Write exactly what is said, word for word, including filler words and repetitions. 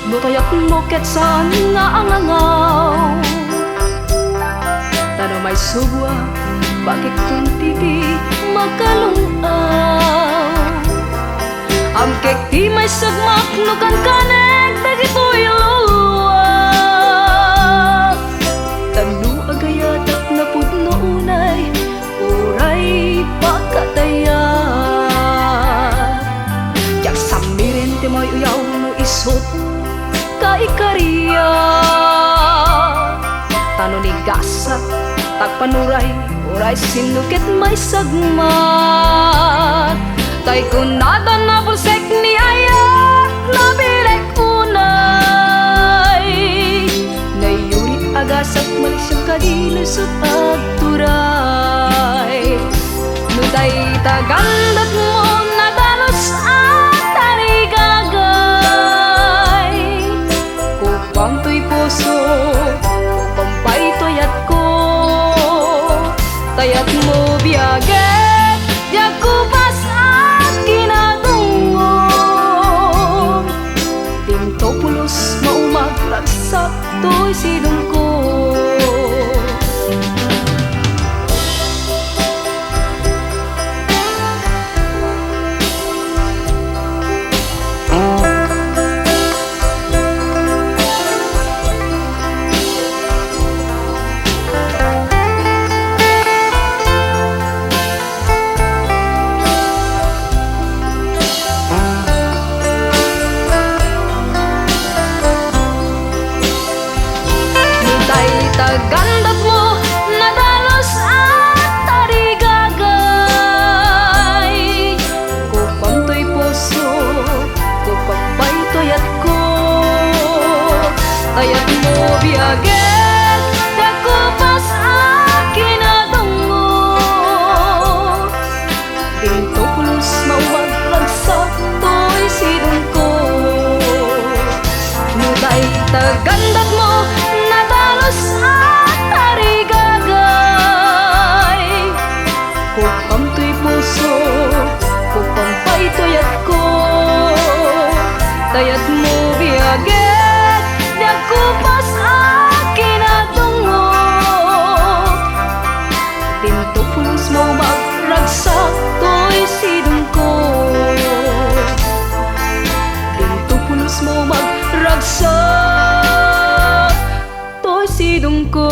No tayakmo ket saan nga angangaw, ta no maisuboak, bakekton ti makalung-aw. Amkek ti maisagmak no kankanek dagitoy luluak. Ta no agayatak napudno unay, uray pakatayak. Diak samiren ti mauyaw no isut kaikariak. Ta no nigasak, takpan uray, uray sinno ket maisagmak. Tay kunada nabulsek ni ayat, nabilek unay. Nayurit agasak malisiang kadi no isut agturay. No dayta gandetmo nadalus a tarigagay, kukuam toy puso, kukuam pay toy ayatko. Tay ayatmo biagek, diak kupas a kinadungngom. Dinto pulos maumag ragsak toy sidongko. No dayta gandetmo nadalus a tarigagay, kukuam toy puso, kukuam pay toy ayatko. Tay ayatmo biagek, diak kupas a kinadungngom. Dinto pulos maumag ragsak toy sidongko. No dayta gandetmo nadalus a tarigagay, kukuam toy puso, kukuam pay toy ayatko. Tay ayatmo biagek, diak kupas a kinadungngom. Dinto pulos maumag ragsak toy sidongko. Dinto pulos maumag ragsak toy sidongko.